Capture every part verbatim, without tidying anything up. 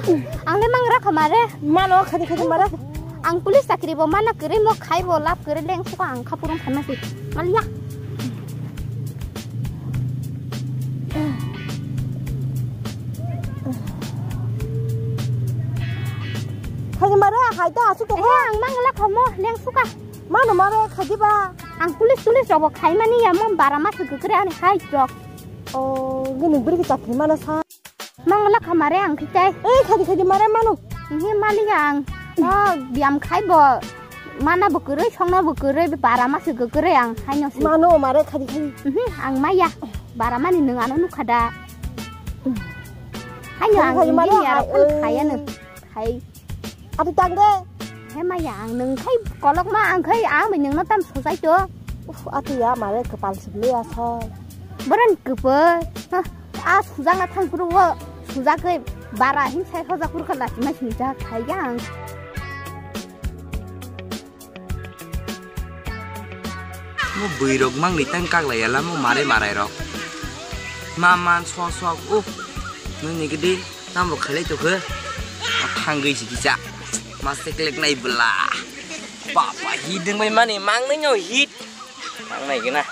Ang le mang rakha mare. Mano khadi khadi mare. Ang police chakri bo mana kwrwi mo khai bo lab kwrwi leng suka ang khapurung khaima si. Maliya. Khadi mare hai ta asuk to. Eh, ang mang rakha mo leng suka. Mano mare khadi ba. Ang police police rok bo khaimani ya mo bara ma se kwkre ani hai rok. Oh, gini beri kita khaimana sa. Mang lakha mare ang khitai. Eh, khadi khadi mare mano. Nhi mali ang. Oh, biam khai bo. Mana bo kwrwi, songna bo kwrwi, bara ma se kwrwi ang haino si. Mano mare khadi khadi. Mhm, ang maya. Bara mani nung ano nukha da. Haino ang khadi khadi mare nini aro hai, phal eh. Khayano. Khai. Ati tang de. He maya ang nung khai kolok ma ang khai ang bai nung no tam sujai to. Uf, ati ya mare kepal sibli ya so. Boran kepe. Hah, a sujak na thang kuru wo. Sujak ke bara hin sai hojak kuru kala ma sini ja khai yang. Mo bwirok mangni tang kaglai ya lamo mare marai rok. Ma man sok sok, uh, nini gidi. Tamo khailai tokhe. Thangwi si kisa. Maste klek nai bela. Papa hit ding bai mani mang nai nyo hit. Mang nai gina.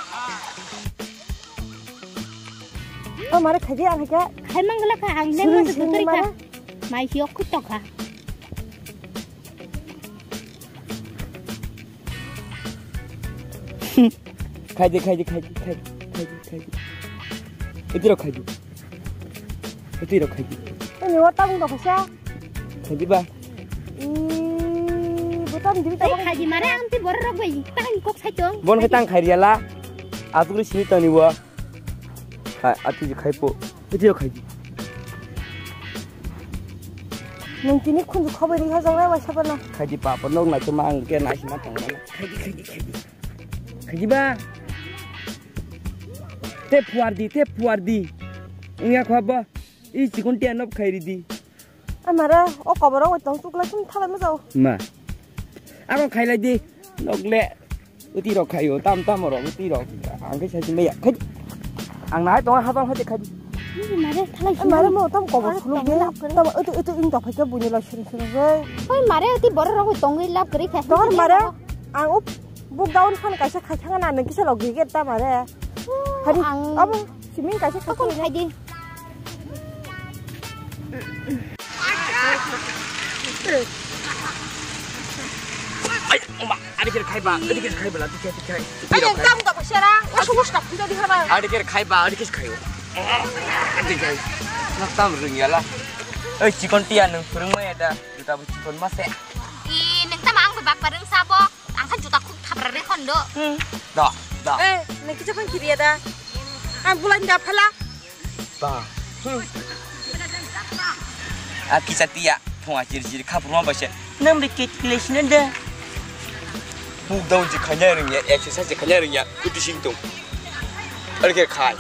O mare khaji ang khaja. Khai mang gala kha ang nang suri ma suri suri kari kha. Mare. Mai si ok khut tokha. Khaidi, khaidi, khaidi, khaidi, khaidi, khaidi. Itiro khaidi. Itiro khaidi. Ini wa tabung da kasa. Khaidi ba. Ih, bukan diri tabung. Khaidi mare ang ti borok rok bai tang kok sai tong. Bon khe tang khairiya la. Asugri sini tani wa. Kha ati khai po. Itiro khaidi. Nung tini khunju khobai ri hajang lai wa sabana. Khaidi papa nok nai to ma ang ke nai sima tang. Khaidi, khaidi, khaidi. Khajiba. Te puar di, te puar di. Wngya khwabo. I chikon tia nop khairi di. Amara o koboro o tong chukla chum thalai ma jao. Ma. Ako khailai di. Nokle. Uti rok khayo, tam tam rok uti rok. Ang khe sai maya. Khai. Ang nai tong ha tong hate khai. Mare thalai. Mare mo tam kobor suluk de. Tam utu utu ing tong phai ke buni la suru suru re. Oi mare uti boro rok tongwi lab kri khe. Tong mare. Ang up. Buk daun phan kaisa khai thang na nang kisa log gige ta mare. Hari ang abo siming kaisa khai thang khai di. Ai, oma, ari kir khai ba, ari kir khai ba, la, tikai, tikai. Ai, tam da pasara, wasu wasu kap, tikai di hara. Ari kir khai ba, ari kir khai. Tikai. Nak tam ring ya la. Oi, chikon tia nung purung mai ada. Juta bo chikon ma se. I, nung tam ang bak parung sabo. Ang khan juta khuk thapra re khondo. Hmm. Da, da. Eh, nung kicha phang kiriya da. Ang bulan da phala. Ba. Hmm. A kicha tia, thonga chiri chiri khapur ma ba se. Nang be kit kile sine da. Muk daun ji khanya ring ya, exercise ji khanya ring ya. Kuti sing tung. Ari kir khai.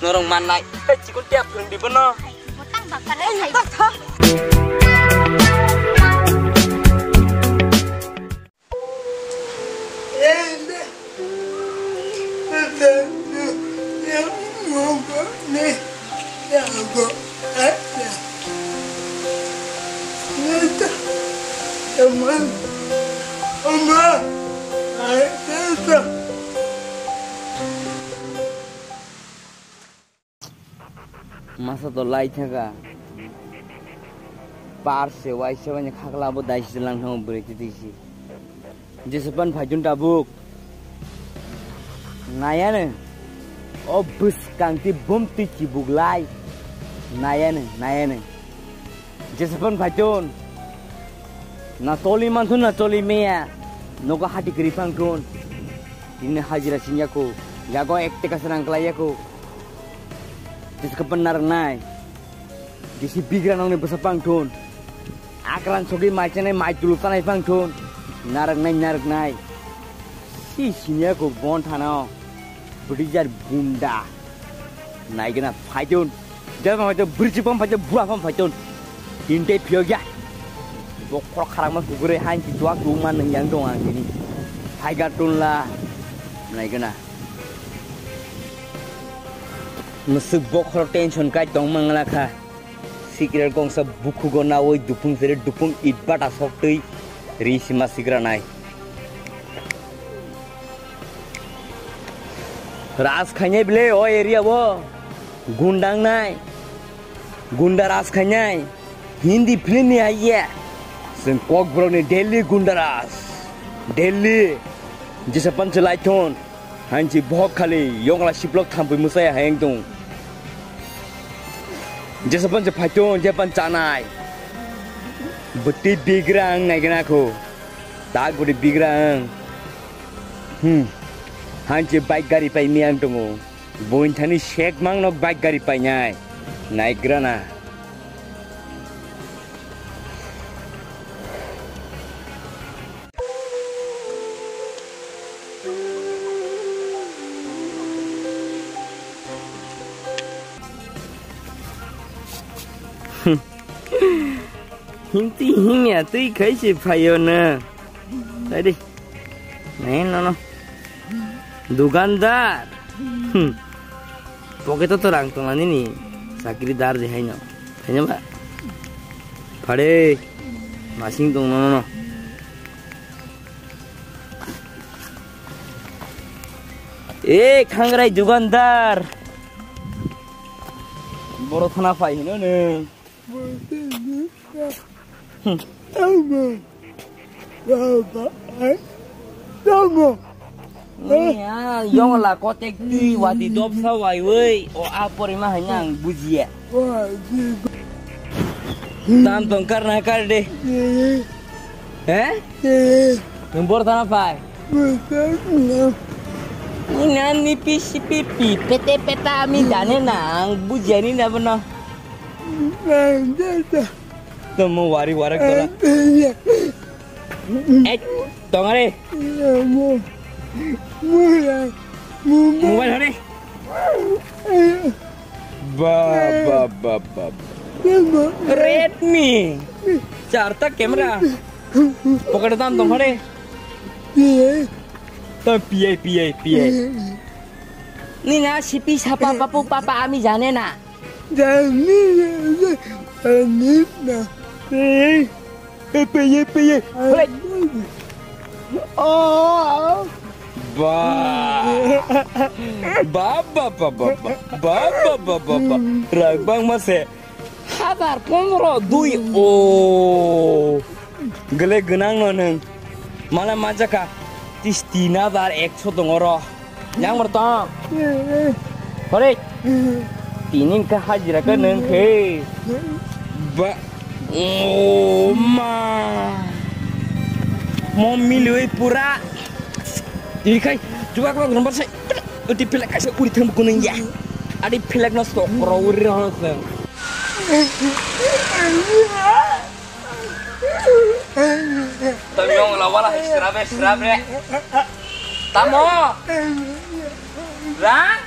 Norong mannai. Eh, chikon tia phung di bono. Botang bakar hai. Masa to lai thaka. Par se wai se wai khakla bo dai se lang thang bwrwi twi twi si. Jesepan phaijun tabuk. Nayane. O bwskang ti bum twi chibuk lai. Nayane, nayane. Jesepan phaijun. Na toli manthun na toli meya. Nogo hati kri phang thun. Tini hajira sing yako. Yago ek teka serang kelai yako. Jesepan narang nai. Jisi bigra nangni bwsa pang thun. Akran sogwi mai chanai mai tulu tanai pang thun. Narak nai, narak nai. Si sinya ko bon thano. Bwdwi jar bunda. Naigena phaitun. Jaba phaitun, bwrwi pam phaitun, bua pam phaitun. Tinte phiyok ya. Bokhor kharangma kugure hain ki tuak tu man yang dong ang ini. Phaiga tunla. Naigena. Mwswk bokhorok tension kai tong mangla kha. Sikre gongsa bukhugo nawi dupung sere dupung itbata soktwi ri sima sikra nai. Ras khainai bile o area o gundang nai. Gunda ras khainai. Hindi film ni aiye. Seng kokborok ni Delhi gunda ras. Delhi. Jesa panche laithon. Hanchi bohok khali yongla siplok thampui musaya hayang tung. Jesa panche phaitong jepan chanai. Bwtwi bigra ang naigena kho. Tak bwtwi bigra ang. Hmm. Hanchi bike gari pai mi ang tongo. Buin thani sek mang nok bike gari painai. Naigrana. Himti himya twi khai se phaio na. Tadi. Nai no no. Dukandar. Hmm. Pocket o to rang tong ani ni. Chakri dar de hai no. Hai no ba. Phare. Masing tong no no no. E khangrai dukandar. Boro thana phai hino nung. Tamo. Tamo. Ni a yong la kotek twi wati dopsa wai wei o a porima hai nang bujiya. Tam tong kar na kar de. He? Nung bor thana phai. Ni nan ni pi si pi pi pete peta ami jane na ang bujiya ni na bono. Tamo wari warak tola. Eh, tongare. Mobile hore. Ba, ba, ba, ba, ba. Redmi. Charta camera. Pocket tam tong hore. Piye. To piye, piye, piye. Ni na sipi sapa papu papa ami jane na. Peye, peye. Hore. Oh. Ba. Ba, ba, ba, ba, ba. Ba, ba, ba, ba, ba. Rang bang ma se. Hazar pondro dui. Oh. Gele gwnang no nung. Mala majaka. Tis tin hazar ekso tong oro. Yang bertong. Hore. Tini ke hajira ke nung ke. Ba. Oh ma. Mo milui pura. Ini kai. Coba kalau nomor saya. Uti pilek kasih uri thang kuning ya. Adi pilek na stok ro uri ro. Tam yong la wala srabe srabe. Tamo. Rang.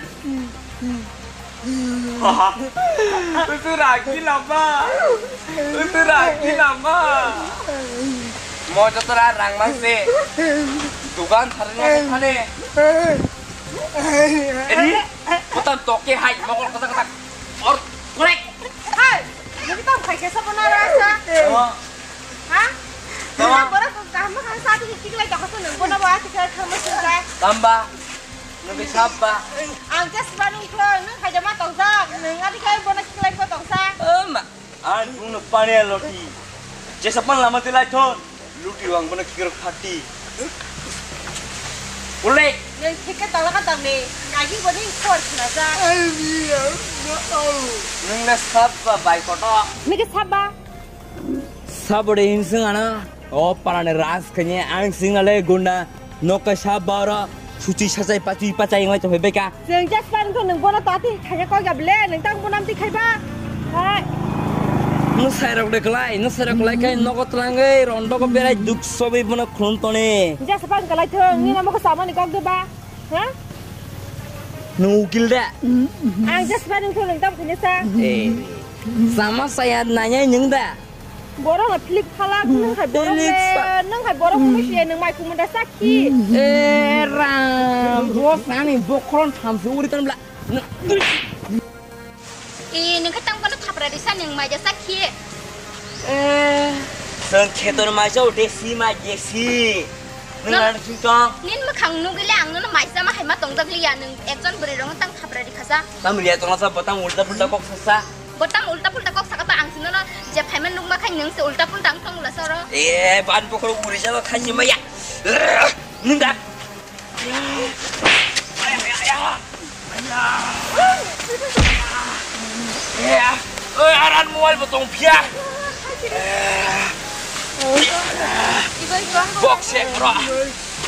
Utu ragi lama. Utu ragi lama. Mo jotora rang mangse. Dukan tharna thane. Edi. Kotan toke hai mokol kotak kotak. Or korek. Hai. Nini tam khai kesa bona rasa. Tamo. Ha? Tamo. Nini borok kaham kaham sa tu kiklai toksa nung bona ba kiklai khama sunga. Tamba. Nung sabba. Ang jas ba nung kho nung khai jama toksa. Nung adi khai bona kiklai ko toksa. Ama. Ang nung pani loti. Jesa pan lama tilai thon. Luti wang bono kikrok phati. Ulek. Nang thik khe tala ka tang ni. Kagi boni khor khna ja. Nang na sabba bai koto. Nike sabba. Sabode hinsung ana. O parane ras khanye ang sing ale gunda. Nokai sabba ora. Suchi sachai pachui pachai ngai to beka. Nang jas pan ko nang bono tati khanya koi ga ble nang tang bonam ti khaiba. Hai. Nwsai rok de klai, nwsai rok klai kai nogo tlangai rondo ko berai duk sobi bono khulum tone. Jasa pan kalai thung, ni namo ko samani kok de ba? Ha? Nung ukil da? Ang jas pan thung nang tam kini sa. Eh. Sama saya nanya nyung da. Borok no philik phalak nung hai borok le nung hai borok nung siya nung mai kumunda sakhi. Eh ram, bos ani bokron thamsi uri tan bla. E, nung khe tang kono thap Pradisa ning mai jasa khi. Eh, seng khetor mai jao desi mai desi. Nang No. Ar sing tong. Nin makhang nugile ang nono mai sama hai ma tong jak liya nung ekjon bwrwi rong tang thapra di khasa. Tam liya tong sa botang ulta pulta kok sasa. Botang ulta pulta kok saka ba ang sinono je phaiman nugma khai nung se ulta pulta ang tong la soro. Eh, ban pokoro uri jalo khai si maya. Nung dak. Oi, aran mobile bo tong phiya. Box se ro.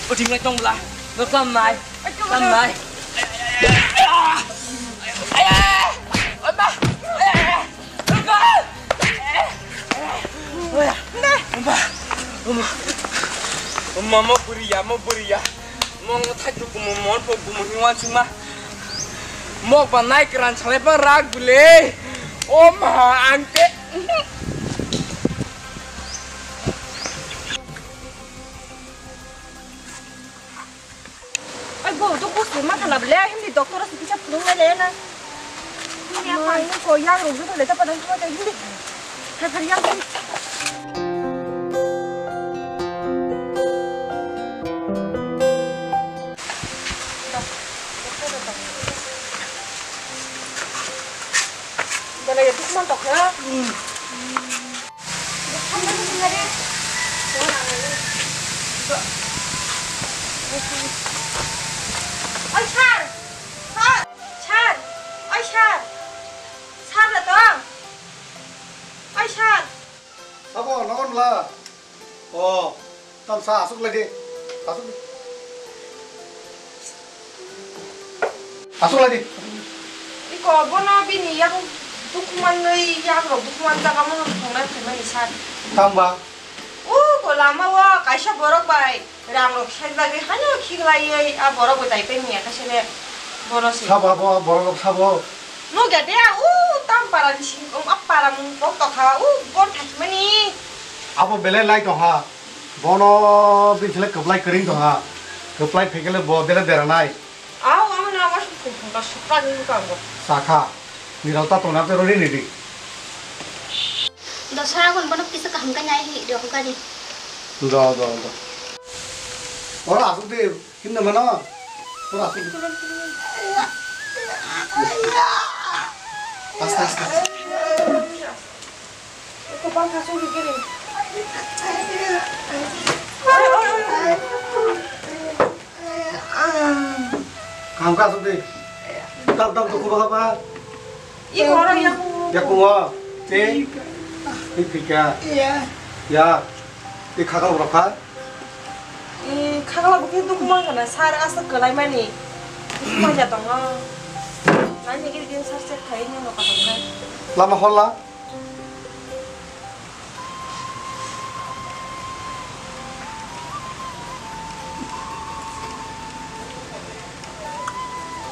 Uting ngai tong bla. No kam nai. Kam nai. Oi ma. Mama buriya, mo buriya. Mong thajru kumu mon po kumu hiwan suma. Mok ba nai kran salai pa rak bule. O ma angke. Ai bo, to ko se ma khala bele, hindi doctor se kisa phunung lai le na. Hindi apa? Ko yang rong to le ta padang ko hindi. Hai phar yang. Dala ya dukman tok ya. Oi sir! Sir! Sir! Oi sir! Sir la tong? Oi sir! Sabo, nogon la? O, tamsa asuk lai di. Asuk. Asuk lai di. Iko bono bini yak dukhumanwi yak rok dukhuman jaga mono thongnai phaimani sir. Tamba? O bo lama o kaisa borok bai rang rok sel bagwi haino khiklaiwi a borok bo daipai miya kaisa le bono se. Sabo abo borok rok sabo? Nukya de a o tam para ni sing a para mung kok tokha o bon thakmani. Abo belai lai tongha. Bono bini sele kwplai kwrwng tongha. Kwplai phaikhe le bo bere deranai. Au, amo na mas kum kum da supra ni ka bo. Sakha. Ni rota tona te rori ni di. Dosra gon bono kisa kaham ka nyai hi do ka ni. Do, do, do. Ora asuk de, hinna mana. Ora asuk de. Asta, asta. Kaham ka asuk de. Tam tam tuku ba ba. I horo yaku. Yaku wa. Te. I phika. Iya. Ya. Te khakal rokha. I khakal bukhi duk mon kana sar asa kalai mani. Duk mon ja tongo. Nani gidi din sar sar khai ni no ka. Lama hola.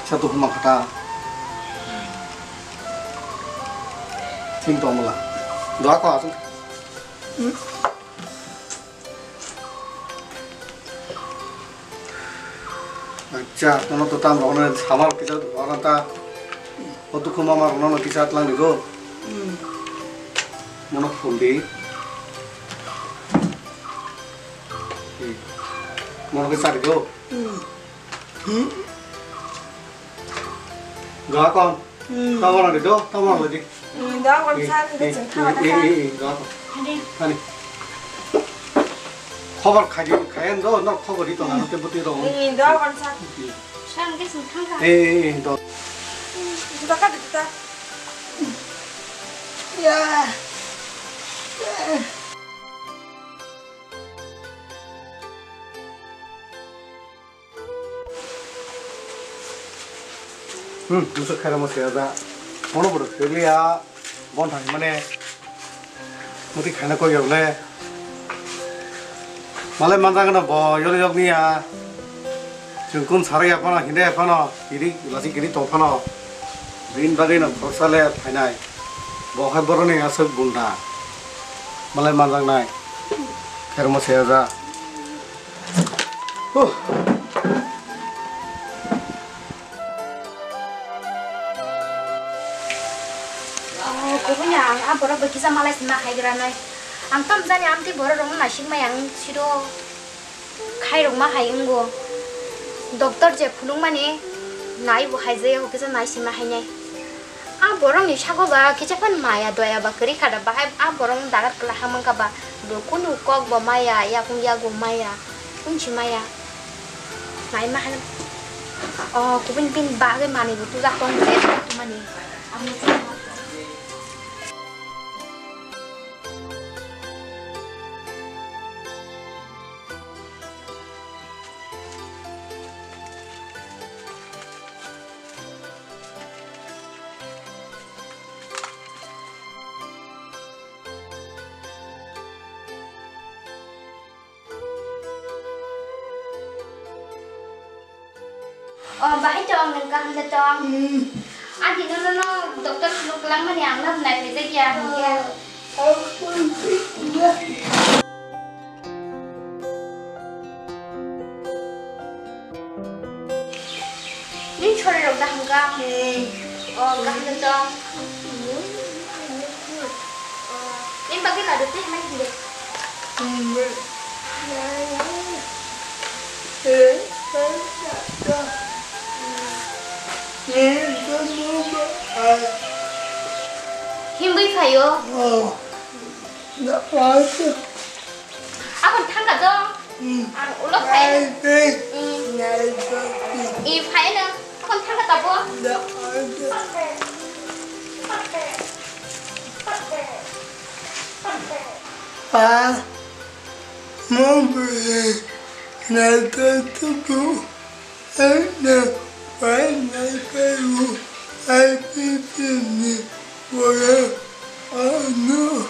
Satu huma kata. Sing tong mala. Doa ko asung. Acha, nono to tam rokno samar kisa rokna ta. O dukhu mama rokno no kisa tlang digo. Hmm. Nono phone di. Hmm. Nono kisa digo. Hmm. Hmm. Ga kon. Hmm. Tamo na di do, tamo na di. Hmm, da kon sa ni de cheng kha da. Eh, eh, eh, ga kon. Ani. Khobor khaji, khayan do, no khobor ito na te buti ro. Hmm, da kon sa. Sang ke sing thang kha. Eh, eh, eh, do. Hmm, juta ka juta. Ya. Hmm, musu khairok mo se da. Mono bro, keliya, bon thang mane. Muti khaina koi yole. Malai manjak no bo yole yok niya. Chwng kun sarai ya phano, hinde ya phano, kiri, lasi kiri tong phano. Bini bagwi no khorsa le phainai. Bo hai boroni aswk gunda. Malai manjak nai. Khairok mo se da. Huh. Kubuni ang a borok bai kisa malai sima hai gra nai. Ang tam jani amtwi borok rok no naisik mai ang siro khai rok ma hai wngo. Doctor je phunuk mani nai bo hai jaya kisa nai sima hai nai. A borok ni sago ba kisa phan maya doya ba kwrwi kha da bahai a borok no dagar kwlai ha mankha ba bo kunu kok bo maya yakung yago maya. Wngsi maya. Nai ma hai. O kubun pin bagwi manwi bo tujak tong de tumani. Amo. O, bahai tong, nwng kaham da tong? Hmm. Adi, nono, no, doctor phunuk kwlangmani ang no nai phaijak ya, hinkhe. Oh. Nini chori rok da hamkha? Hmm. O, kaham da tong? Hmm. O, nini bagwi ladu twi hamai hinde. Hmm. Himwi phaio. Oh. Aboni thangka dong. Hmm. Ang ulo phai. Nai tei. Hmm. Nai tei. I phai no. Aboni thangka tabo. Da. Ah. Mo bere. Nai tei tabo. Ano, why not go? I think you need water. Oh no,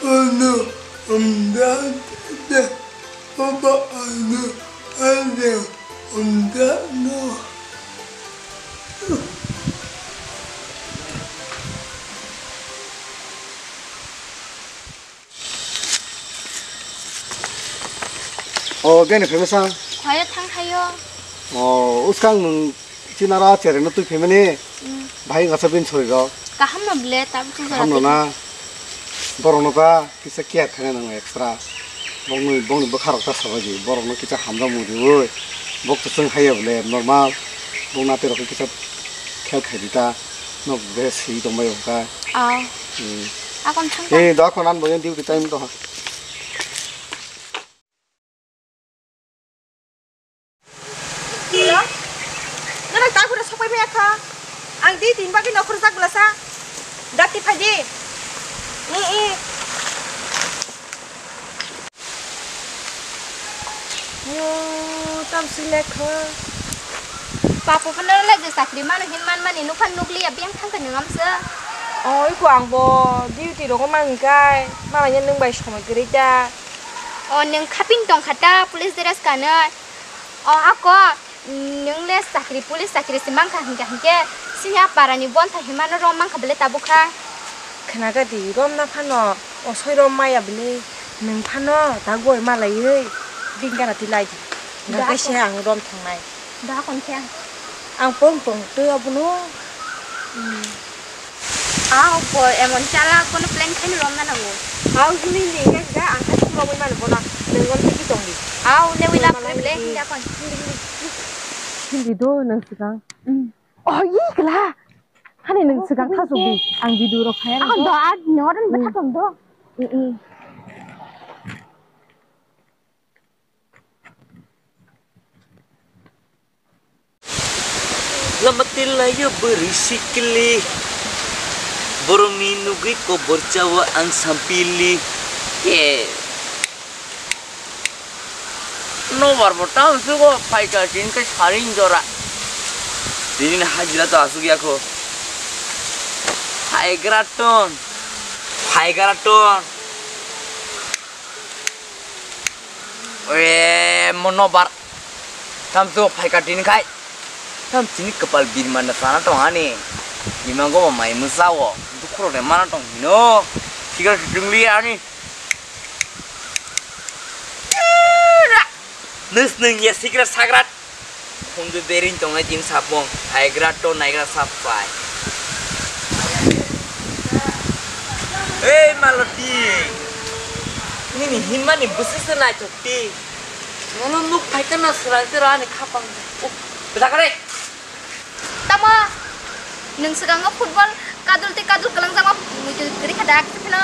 oh no, I'm down there. Papa, I know, I know, I'm down now. O, bini famous ang? Khayo thang khayo. O, uskang nung chinara chere no twi family. Hmm. Bhai ngasa bin sori ro. Kaham no ble, tab chi kaham no na. Borok no ta kisa care khaina nang extra. Bongni, bongni bwkha rok ta sabai di. Borok no kisa hamjak mudi oi. Bok to chwng haiya ble normal. Bong na te rok kisa khel khai di ta. Nok be si tong bai ka. Aw. Hmm. Akon thang. Eh, da kon an bo duty time to. Hello? Nana ta gura sopai maya kha. Ang di tin bagi nokhor jak belasa. Dati phai di. I, i. Yo, tam si lekha. Papo phano le je chakri mano hin man mani nukhan nukliya biyang thangkha nung amsa. Oi ko ang bo duty rogo mang kai. Mala nya nung bai somoi kwrwi ta. O, nwng khaping tong kha ta, police dress kanwi. O, ako, nwng le chakri, police chakri se mang kha hinkha hinkhe, sini a para ni bonthai hinmano rom mang kha bele tabuk kha. Khna kha di, rom na phano, o soi rom maya bele, nwng phano ta goi malaiwi, bini gana twi lai di. Da Hingkhe se ako. Ang rom thangnai. Da kon khe. Ang pong tong twi abono. Hmm. Ah, ko emon chala kono plan khaini romna nango. Hau hini ni khe ga ang kha romwi mano bono. Nang gon tiki tong di. Hau ne wila Mama pre ble ni. Hinda kon. Hindi do nang sikang. Oh, yi kla. Hani nang sikang kha subi. Ang video ro khaya. Ang do ad nyoran betha tong do. I, i. Lama tilaio bwrwi sikli, borokni nugwi kobor chao ang sampili. Ye. Nobar bo tamo sugo phaikha, tini khe saring jora. Tini hajira to asuk yakho. Phaigra ton. Phaigra ton. Oye, mo nobar. Tamso phaikha tini khai. Tam chini kwpal birman da sana tong ani. Ima go mai mwsa o. Dukhro de mana tong hino. Sikra chungli ani. Nus nung ya sikra sagrat. Phundu berin tongnai tin sapung, haigra to naigra sap pai. Ei Maloti, nini hinmani bwswk se naithok di. Nono nuk phaikhe no swrang swrang ani khapang. Uh, bwtha kare. Tamo, nwng swkango football kadul tei kadul kwlangjakma muitu kwrwi kha da, kisa phano.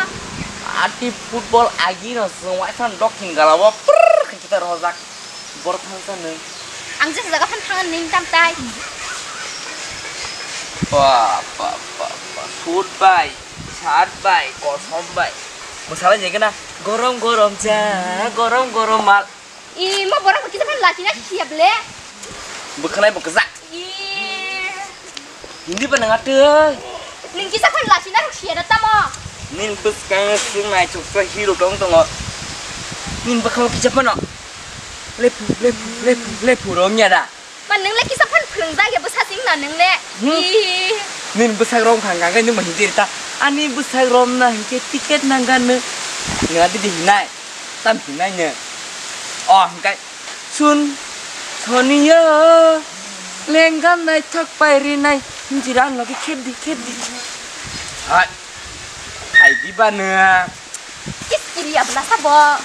Ati football agi no chwng waisa dokhin galao prrr khe kita rohorjak. Borok thangsa nwng. Ang jesa jaga phano thangna nini tam tai. Ba, ba, ba, ba. Suit bai, shirt bai, kosom bai. Mwsalai jai gana. Gorom gorom cha, gorom gorom mal. Imo borok bo kisa phano lachina siya ble. Bwkhanai bo kwchak. Ih. Hindi ba nang atwi. Ning kisa phano lachina rok siya da tamo. Nin bwskang swng naithok sa hero tong tongo. Nin bwkhango kisa phano. Lephu, lephu, lephu, lephu romya da. Ma nung le kisa phano phwrwngjak ya bwsa sing na nung le. Hmm. Ih. Nin bwsak rom khang khang nung ba hindi ta. Ani bwsak rom na hinkhe ticket nang gan nung. Nung adi di hinai. Tam hinai nung. Oh, hinkhe. Sun, soniya, lenggam naithok pai rinai, hinjira ang logi khep di, khep di. Hai, hai di ba nung. Kis kiri abla sabo.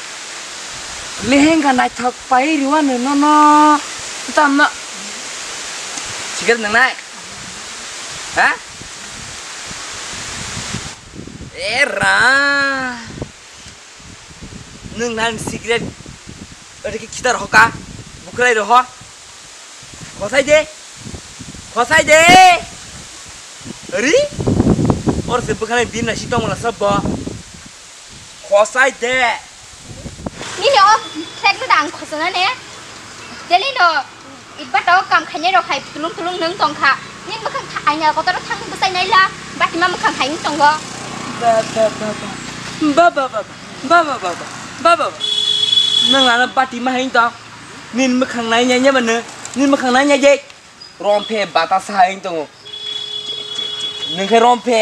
Lehengga naithok pai riwa nung no no. Tam no. Sigar nung nai. Ha? Era. Nwng nang cigarette ori khe khitar hoka, bukhrai roho. Khosai de, khosai de. Ori? Or se bwkhanai din na si tongmala sabo. Khosai de. Nini o flag da ang khosona ne. Deli no. Itba tao kam khainai rok hai tulung tulung nung tong kha. Nini bwkhang tha-, aina kotor thang bwsai nai la. Batima bwkhang hai wng tongo. Ba, ba, ba, ba. Ba, ba, ba, ba. Ba, ba, ba, ba. Ba, ba, ba. Nung ano batima hai wng tong. Nini bwkhang nai nai nai ba nung. Nini bwkhang nai nai je. Romphe batasa hai wng tongo. Nung khe romphe.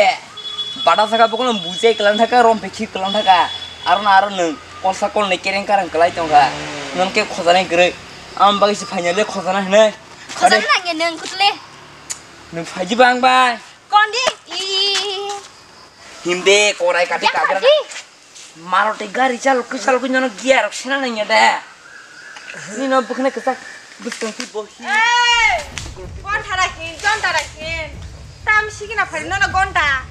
Batasa kha bokono bujai kwlang thaka, romphe khir kwlang thaka. Aro na aro nung. Kolsa kolnwi kereng karang kwlai tong kha. Nung khe khojanai kwrwi. Ang bagwi se phainai le khojana hinwi. Khojana nangya nung kutule. Nung phaiji bang bai. Kondi. Ih. Himde korai kati kagra. Phaiji. Maro te gari chalok khe chalok nyono gear rok sena nangya da. Nino bwkhwnai kwchak bwskang ki bohi. Ei! Gonta da hin, gonta da hin. Tam sikina phari nono gonta.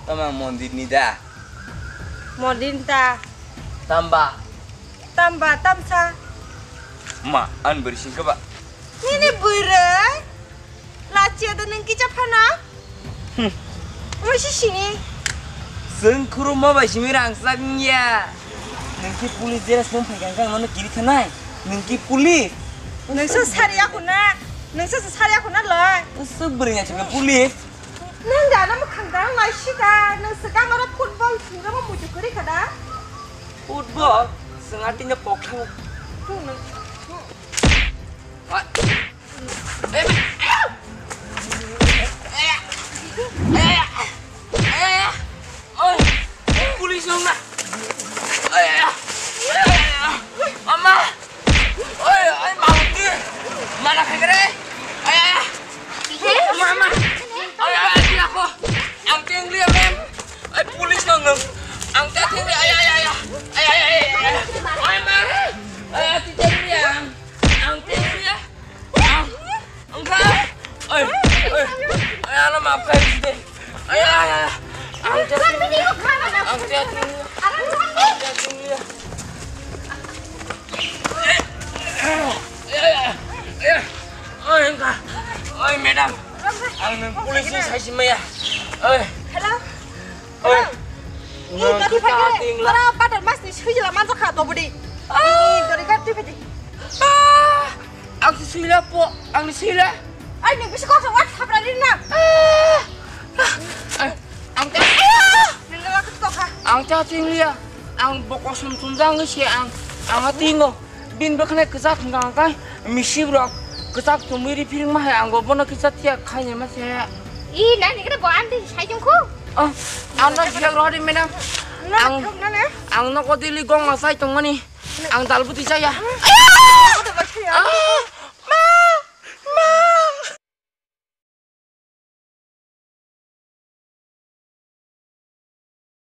Tama mondir ni da. Mondir ni ta. Tamba. Tamba, tamsa. Ma, an beri singka ba. Nini bwrwi. Lachiya da nung kicha phano. Hmm. Omo si sini. Seng khuru ma bai simi rang sak ya. Nung ki police jera sum phai kang kang nono kiri thanai. Nung ki police. Nung so sariya khuna. Nung so sariya khuna loi. Suk beri nya chunga police. Nung da na mukhang da lai si da. Nung swkang oro football sung da mo muju kuri kha da. Football? Sung ati nya pok thang. Nung. Police nung na. Ama. Oi, oi, mama. Mana khai kare. Mama. Oi, oi, oi, aku. Ang tingli, mem. Ai, police nang nang. Ang ta thing ri, ai, ai, ai, ai. Ai, ai, ai, ai, ai. Ai, mar. Ai, ati thing ri, ang. Ang thing ri, ang. Ang, ang ka. Ai, ai. Ai, ala maaf kai side. Ai, ai, ai. Ang ta thing ri. Ang ta thing ri. Ang ta thing ri. Ai, ang ka. Ai, madam. Ang nang police ni sai si maya. Ai. Hello. Oi. Ih, nang kati kita phai khe? Tingla. Ora patal mas ni sui jela manjak kha to budi. Ah. Ih, dori kati phai di. Ah. Ang si sui la po, ang ni sui la. Ai, ni bisi kok sa wat khapra rin na. Ah. Ai, ang ta. Ni la kati kok ha. Ang ta tinglia. Ang bokosum tunjang si ang. Ang tingo. Bini bwkhwnai kwchak thwngkha hwnkhe misip rok kwchak chumui ri phirwngma hai ang bo bono kisa tiya khainai ma se. I nani kre bo andi sai jong khu. Oh, ang no siyak rohori madam. Ang, ang no ko dili gong ma sai tongmani. Ang dalbuti chaya. Ah!